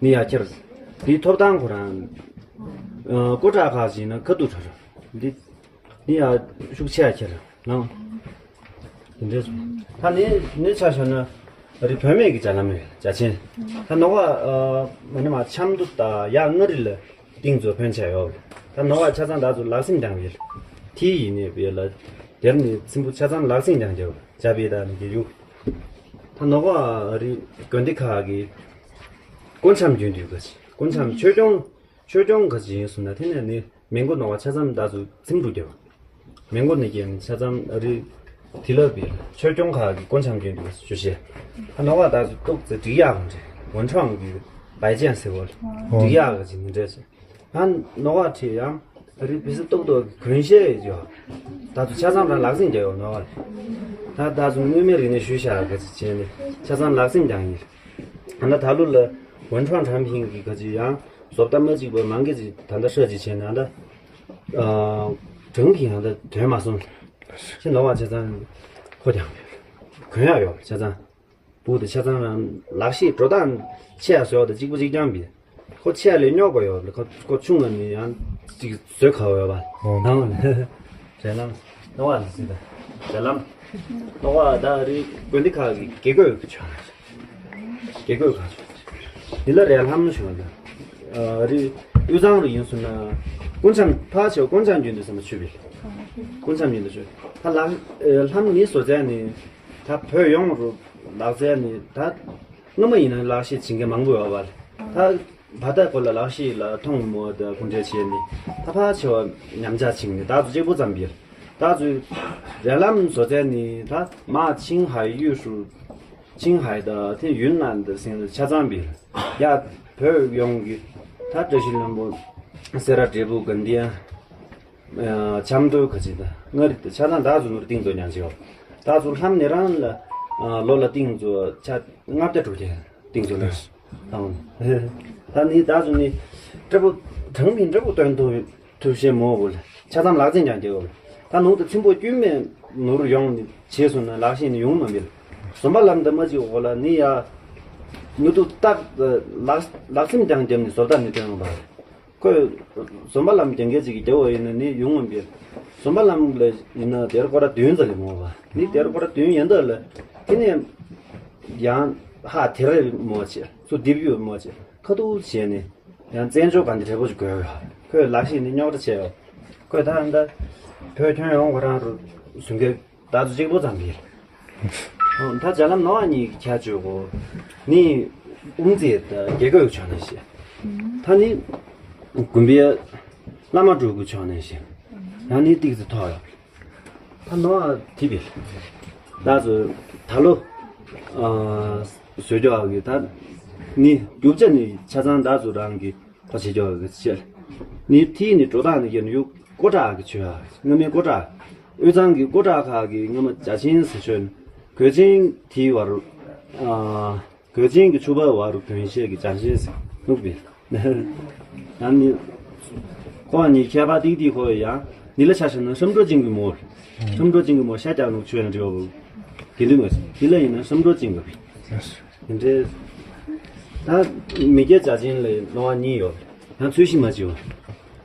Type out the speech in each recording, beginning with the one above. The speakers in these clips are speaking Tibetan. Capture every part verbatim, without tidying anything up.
ནི་ཡ་ཁྱེར། འདིའི་ཐོབ་ཐང་ཁོ་རང་། ཨ། སྐུ་དྲག་ཁག་ཅིག་ན་ཁ་ཐུག་གྲོལ། འདི་ནི་ཡ་ཤུགས་ཆེ་ཡ་ཁྱེར་ལང་། འདི་འདྲས་སོང་། ད་ནི་ནི་ཆ་བཞག་ན་རི་བུད་མེད་ཀྱི་ལྗགས་ལམ་ཡོད། ལྗགས་ཆེན། ད་ནོར་བ། ཨ། མ་ནི་མ་ཆབ་མདོ་དང་ཡ་མངའ་རིས་ལ་ཏིང་ཙོ་ཕོན་ཆེ་ཡོད། ད་ནོར་བ་ཆ་ཚང་ད་ཚོ་ལག་སེམས་ཀྱང་ཡོད། ཐི་ཡིན་ནི་བེ་ལ། དེར་ནི་ཚིམ་བུ་ཆ་ཚང་ལག་སེམས་ཀྱང་རྒྱབ། ཇ་བེ་ད་ནི་གི་ཡུག་ད་ནོར་བ་རི་དགོན་སྡེ་ཁག་གི་སྐུ་འཆམ་རྒྱུན་དུ་ག་ཅི། སྐུ་འཆམ་ཆོས་སྐྱོང་། ཆོས་སྐྱོང་ག་ཅི་ཡིན་གསུངས་ན། དེ་ནས་ནི་མི་མགོ་ནོར་བ་ཆ་ཚང་ད་ཚོ་ཚིམ་རུ་རྒྱབ། མི་མགོ་ནི་ཀྱང་ཆ་ཚང་རི་དི་ལ་བེ་ཆོས་སྐྱོང་ཁག་གི་སྐུ་འཆམ་རྒྱུན་དུ་ཞུ་ཤེས། ད་ནོར་བ་ད་ཚོ་ཏོག་ཙེ་འགྲིག་ཡག་འདྲ། ཝུན་ཁྲང་གི་བའི་ཅན་ཟེར་བ་འགྲིག་ཡག་ག་ཅི་མི་འདྲ་ཞིག་ང་ནོར་བ་ཁྲིད་ཡང་རི་བི་སི་ཏོག་ཏོག་གི་གོན་ཤེས་ཡོད། ད་ཚོ་ཆ་ཚང་རང་ལག་སེམས་རྒྱག་ཡོད་ནོར་བ། ད་ད་ཚོ་དངོས་མེད་རིག་གནས་ཞུ་བྱ་ག་ཚོད་བྱས་ནས་ཆ་ཚང་ལག་སེམས་ཀྱང་ཡིན། ད་ད་ལོ་ལ་ཝུན་ཁྲང་གྲམ་ཧིང་གི་ག་ཚོད་ཡང་བཟོ་ལྟ་མ་གཅིག་པ་མང་གི་ཅིག་ད་ལྟ་ཧྲ་ཅིག་བྱས་ན་ད། ཨ། གྲངས་ཀྱི་ཡང་ད་དོན་མ་སོང་། ཁྱེད་ནོར་བ་ཆ་ཚང་ཁོ་ཀྱང་གོན་ཡག་ཡོད་ཆ་ཚང་། བུ་དེ་ཆ་ཚང་རང་ལག་ཤེས་འགྲོ་སྟངས་ཆེ་ཡ་བཟོ་བ་དང་གཅིག་པ་གཅིག་རྐྱང་བི། ཁོ་ཆེ་ཡ་ལས་རྙོག་པ་ཡོད་པ་ལ་ཁོ་ཁོ་ཆུང་ང་ནས་ཡང་གཅིག་བཟོས་ཁ་བ་ཡོད་པ། ཨོ། ནང་རེད་ལམ། ནོར་བ་ལ་སྲིད་ད། རེད་ལམ། ནོར་བ་ད་རི་དགོན་སྡེ་ཁག་གི་དགེ་བསྐོས་ཀྱི་ཆོག་དགེ་བསྐོས་ཁག་ཆོག་འདི་ལ་རེད་ལམ་ཞུ་བ་ད། རི་དབུས་གཙང་རུ་ཡིན་སོང་ན། སྐུ་འཆམ་ཕ་ཆེ་བ་སྐུ་འཆམ་རྒྱུན་དུ་ཟ་མ་ཆུ་བི། སྐུ་འཆམ་རྒྱུན་དུ་ཆུ། ད་ལག་ལམ་ནི་བཟོ་ཚན་ནི། ད་བོད་ཡོངས་རུ་ལག་རྩལ་ནི་ད་སྔོན་མ་ཡིན་ན་ལག་ཤེས་བྱེད་མཁན་མང་པོ་ཡོད་པ། ད་བ་ད་གོ་ལ་ལག་ཤེས་ལ་མཐོང་མོ་ད་གུང་ཁྲན་བྱས་ནི་ད་ཕ་ཆེ་བ་ཉམས་ཆག་ཕྱིན་ནི་ད་ཚོ་གཅིག་པོ་ཙམ་པིར། ད་ཚོ་རེ་ལམ་བཟོ་ཚན་ནི་ད་མ་ཆིང་ཧའེ་ཡུས་ཧྲུ་ཆིང་ཧའེ་ད་ཐེ་ཡུན་ནན་ད་སེང་ཆ་ཚང་པིར། ཡ་བོད་ཡོངས་ཀྱི་ད་བཀྲ་ཤིས་ལྷུན་པོ་སེ་ར་འབྲས་སྤུངས་དགའ་ལྡན། ཆབ་མདོ་ག་ཅི་ད་མངའ་རིས་ཆ་ཚང་ད་ཚོ་ནོར་ཏིང་ཙོ་ཉང་ཅིའོ། ད་ཚོ་ལྷམ་ནི་རང་ལ་ལོ་ལ་ཏིང་ཙོ་ཆ་ལྔ་བརྒྱ་དྲུག་བརྒྱ་ཏིང་ཙོ་ལ་དང་། ད་ནི་ད་ཚོ་ནི་སྤྲ་པོ་གྲངས་མིན་སྤྲ་པོ་སྟོན་ཐུབ་ཐུབ་ཤེས་མོ་བོ་ལ་ཆ་ཚང་ལག་རྩལ་ཀྱང་རྒྱལ་བོ་ལ་ད་ནོར་དུ་ཚིམ་པོ་དཀྱུས་མེད་ནོར་ཡོང་ནི་བྱས་སོང་ན་ལག་ཤེས་ནི་ཡོང་མ་མིལ། བཟོ་པ་ལམ་ད་མ་ཅིག་འོ་ལ་ནི་ཡ་ནུ་ཏུ་སྟག་ལག་ལག་ཚིམ་ཀྱང་རྒྱབ་ནི་བཟོ་ལྟ་ནི་སྟོན་བ། ཁོས་བཟོ་པ་ལམ་རྒྱང་གལ་ཅིག་གི་རྒྱལ་བོ་ཡིན་ན་ནི་ཡོང་ངམ་པས། བཟོ་པ་ལམ་ལ་ཡིན་ན་དེར་སྐོར་ར་བདུན་ཙམ་ལས་མོ་བ། ནི་དེར་སྐོར་ར་བདུན་ཡན་དག་ལ་དེ་ནས་ཡང་ཧ་དེ་རེ་མོ་བྱེད་སུ་རྡིབ་ཡོད་མོ་བྱེད་ཁ་ཐུག་བྱས་ནས་ཡང་བཙན་བྱོལ་ག་འདི་འབྲས་བུ་ཅིག་དགོས་ཡོད། ཁོས་ལག་ཤེས་ནི་རྙོག་དྲ་ཆེ་ཡོད། ཁོས་ད་ད་བོད་ཁྱོན་ཡོངས་ཁོ་རང་རུ་བཟུང་གལ། ད་ཚོ་གཅིག་པོ་ཙམ་རེད། ད་ཇ་ལམ་ནོ་ཨ་ཉིད་ཀྱི་ཁྱ་ཆོས་གོ། ནི་དབུ་མཛད་དང་རྒྱལ་ཁབ་ཀྱི་ཕྱོགས་ནས་བཤད། ད་ནི་དགོན་པའི་བླ་མ་གྲུབ་ཀྱི་ཕྱོགས་ནས་བཤད། ཡང་ནི་ཏིག་ཙི་ཐོག་ཡོད། ད་ནོ་ཨ་དེ་བས། ད་ཚོ་ད་ལོ་བཟོས་ཀྱོག་གི་ད་ནི་རྒྱུ་ཆ་ནི་ཆ་ཚང་ད་ཚོ་རང་གི་ཁོ་བྱེད་ཀྱོག་གི་བཤད། ནི་དེ་ནི་འགྲོ་སྟངས་ནི་ཡོད་ནི་ཡོད་ཀོ་ཏྲ་གི་ཆོས་ཨ། སྔ་མའི་ཀོ་ཏྲ། དབུས་གཙང་གི་ཀོ་ཏྲ་ཁག་གི་སྔ་མ་བྱ་ཆེན་ཟེར་ཆོས་ནི། གོས་ཆེན་དེའི་བར་རུ། ཨ། གོས་ཆེན་གྱི་ཕྱུ་པ་བར་རུ་གྱོན་ཤེས་ཀྱི་བྱ་ཆེན་ཟེར་ནུག་པས། ཡང་ནི། ཁོ་ནི་ཁྱད་པར་ཏིག་ཏིག་ཁོ་ཡང་ནི་ལ་ཆ་བཞག་ན་ཧྲམ་གྲོ་ཅན་གྱི་མོ། ཧྲམ་གྲོ་ཅན་གྱི་མོ་ཤ་རྒྱག་ནུག་ཆོས་ཡང་འབྲི་བ་བུ། དགེ་འདུན་མ་ཟེར་དེ་ལ་ཡིན་ན་ཧྲམ་གྲོ་ཅན་གྱི། དེ་འདྲའི། ད་མི་སྐྱ་བྱ་ཆེན་ལས་ནོར་བ་གཉིས་ཡོད། ཡང་ཚུལ་བཞིན་མ་བྱེད་པ།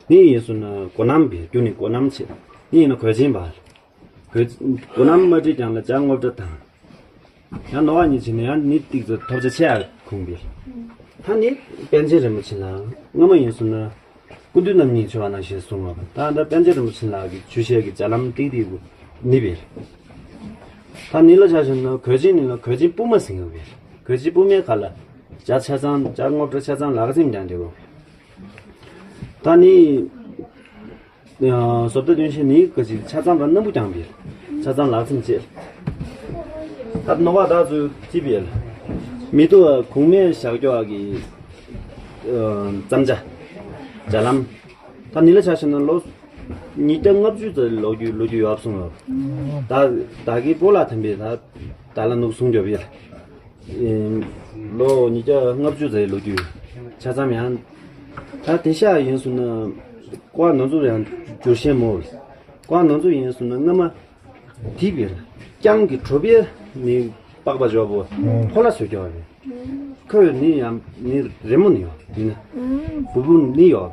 ནི་ཡིན་སོང་ན་གོ་ནམ་པའི་རྒྱུ་ནི་གོ་ནམ་བྱེད། ནི་ཡིན་ན་གོས་ཆེན་པ། གོས་གོ་ནམ་མ་བྲིས་ཀྱང་ལ་ལྕགས་སྔོ་བྲ་དང་། ཡང་ནོར་བ་གཉིས་བྱེད་ན་ཡང་ནི་ཏིག་ཙམ་ཐོབ་ཆ་ཆེ་ཡ་ཁུངས་པའི། ད་ནི་པཎ་ཆེན་རིན་པོ་ཆེ་ལ་སྔ་མ་ཡིན་སོང་ན། སྐུ་མདུན་རྣམ་གཉིས་འཆི་བ་ནང་བཞིན་གསུངས་པ། ད་ལྟ་པཎ་ཆེན་རིན་པོ་ཆེ་ལགས་ཀྱི་ཆོས་བཤད་ཀྱི་ལྗགས་ལམ་ཏིག་ཏིག་པོ་ནི་བེར། ད་ནི་ལ་ཆ་བཞག་ན་གོས་ཆེན་ནི་ལ་གོས་ཆེན་སྤུ་མ་ཟིན་ཡོད་བེར། གོས་ཆེན་སྤུ་མའི་ཁ་ལ་ལྕགས་ཆ་ཚང་ལྕགས་སྔོ་བྲ་ཆ་ཚང་ལག་ཟིན་ཀྱང་འདེའོ། ད་ནི་བཟོ་ལྟ་སྟོན་ཤེས་ནི་ག་ཅིག་ཆ་ཚང་ལ་སྣམ་བུ་རྐྱང་བེར། ཆ་ཚང་ལག་ཟིན་བཅས། ད་ནོ་བ་ད་ཚོས་ཅི་བེར། མི་ཏུ་གུང་མའི་ཞག་སྐྱོ་བ་གི་བརྩམ་བྱ། ལྗགས་ལམ། ད་ནི་ལ་ཆ་བཞག་ན་ལོ་ཉིས་བརྒྱ་ལྔ་བཅུ་ཙམ་ལོ་རྒྱུས་ལོ་རྒྱུས་ཡོད་སོང་ལ། ད་ད་གི་སྤོ་ལགས་ཐམ་པས་ད་ད་ལ་ནུག་གསུང་རྒྱབ་ཡ། ལོ་ཉིས་བརྒྱ་ལྔ་བཅུ་ཙམ་ལོ་རྒྱུས་ཆ་ཚང་ཡང་། ད་དེ་ཤ་ཡིན་སོང་ན་ཀོ་ནོ་ཚོ་ཡང་འགྱུར་ཤེས་མོ། ཀོ་ནོ་ཚོ་ཡིན་སོང་ན་སྔ་མ་དེ་བེར། རྐྱང་གི་གྲོ་བེར་ནི། པགས་པ་འཇོག་པོ་ཁོ་ལ་བཟོས་རྒྱུ་རེད། ཁོས་ནི་ཡང་ནི་རི་མོ་ནི་ཡོད་ཡིན་ན་བུ་བུ་ནི་ཡོད།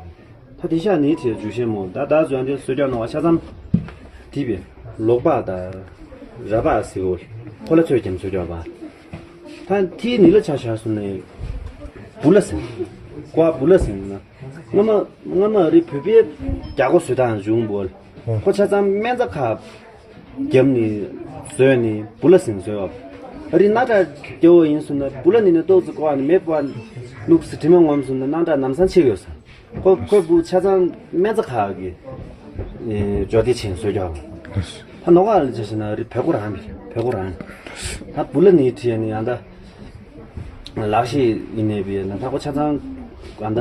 ད་དེ་ཤ་ནི་དེ་འཇུ་ཤེས་མོ་ད་ད་བཟོས་འདི་བཟོས་རྒྱུ་ནོ་བ་ཆ་ཙམ། དེ་བས་ལོག་པ་ད་ར་པ་ཟེར་བོ་ཁོ་ལ་ཚོད་ཀྱང་བཟོས་རྒྱུ་བ། ད་དེའི་ནི་ལ་ཆ་ཆ་སོང་ནས་བུ་ལ་ཟིན། ཀོ་བ་བུ་ལ་ཟིན་ན། སྔ་མ་སྔ་མ་རི་བུ་པའི་རྒྱ་སྒོ་བཟོས་དང་བྱུང་བོ། ཁོ་ཆ་ཚང་སྨན་རྩྭ་ཁ་རྒྱབ་ནས་བཟོས་ནས་བུ་ལ་ཟིན་བཟོས་བ། རི་ན་ཏྲ་རྒྱ་བོ་ཡིན་སོང་ན་བུ་ལ་ནི་ནི་ཏོག་ཙི་ཀོ་བ་ནི་མེད་པ་ནུག་སི་དྲི་མ་ངོམ་སོང་ན་ན་ཏྲ་ནམ་སང་ཆེ་ཡོད་ས། ཁོ་ཁོ་བུ་ཆ་ཚང་སྨན་རྩྭ་ཁ་གི་ཇོ་དེ་ཆེན་བཟོས་རྒྱུ། ད་ནོ་ག་ལ་ཆ་ཤེ་ན་རི་བེ་ཀོ་རང་བེ་ཀོ་རང་། ད་བུ་ལ་ནི་ཁྲིད་ནི་ཡང་ད། ལག་ཤེས་ཡིན་ནས་བས་ན་ད་ཁོ་ཆ་ཚང་ག་ད་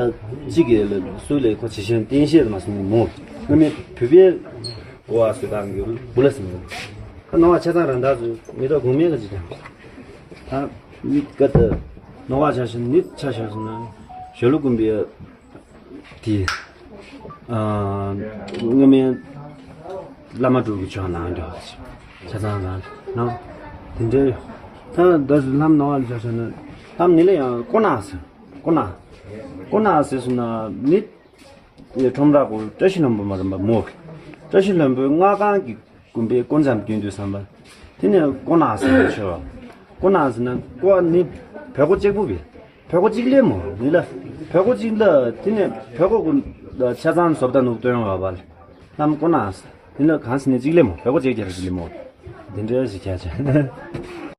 གཅིག་གི་ལ་སུ་ལས་ཁོ་ཇི་བཞིན་བསྟན་ཤེས་མ་སོང་ནི་མོ། ང་མི་བུ་བའི་གོ་བ་སུ་དང་གི་བུ་ལ་སིང་། ད་ནོ་བ་ཆ་ཚང་རང་ད་སུ་མི་ད་གོང་མའི་ག་ཅི་དང་། ད་མི་ག་ད་ནོ་བ་ཆ་ཤེ་ནི་ཆ་ཤེ་སོང་ན་ཞོ་ལུ་ཀུན་པའི་དེ། སྔ་མའི་བླ་མ་དྲུག་གི་ཆོག་ནང་འདྲ་བ་ཆ་ཚང་ནང་ནང་དེ་འདྲའི་ད་ད་ལྷམ་ནང་ལ་ཆ་ཆ་ན་ལྷམ་ནི་ལ་ཡང་ཀོ་ན་ཟེར་ཀོ་ན་ཀོ་ན་ཟེར་སོང་ན་ནི་ཁྲོམ་ར་གོ་བཀྲ་ཤིས་ལྷུན་པོ་མ་རིམ་པ་མོ་བཀྲ་ཤིས་ལྷུན་པོའི་སྔ་གང་གི་དགོན་པའི་དཀོན་མཚམས་སྐྱོན་དུས་བསམ་པ། དེ་ནས་ཀོ་ན་ཟེར་བའི་ཆོས། ཀོ་ན་ཟེར་ན་ཀོ་ནི་བེ་ཀོ་གཅིག་པུ་བེ། བེ་ཀོ་གཅིག་ལས་མོ་ནི་ལ། བེ་ཀོ་གཅིག་ལ་དེ་ནས་བེ་ཀོ་ཀུན་ཆ་ཚང་བཟོ་ལྟ་ནུབ་སྟོན་བ་བ། ལམ་ཀོ་ན་ཟེར་ནི་ལ་གང་ཟེར་ནི་གཅིག་ལས་མོ་བེ་ཀོ་གཅིག་རྒྱ་ར་གཅིག་ལས་མོ། དེ་འདྲ་ཞིག་ཁྱད་ཆེ།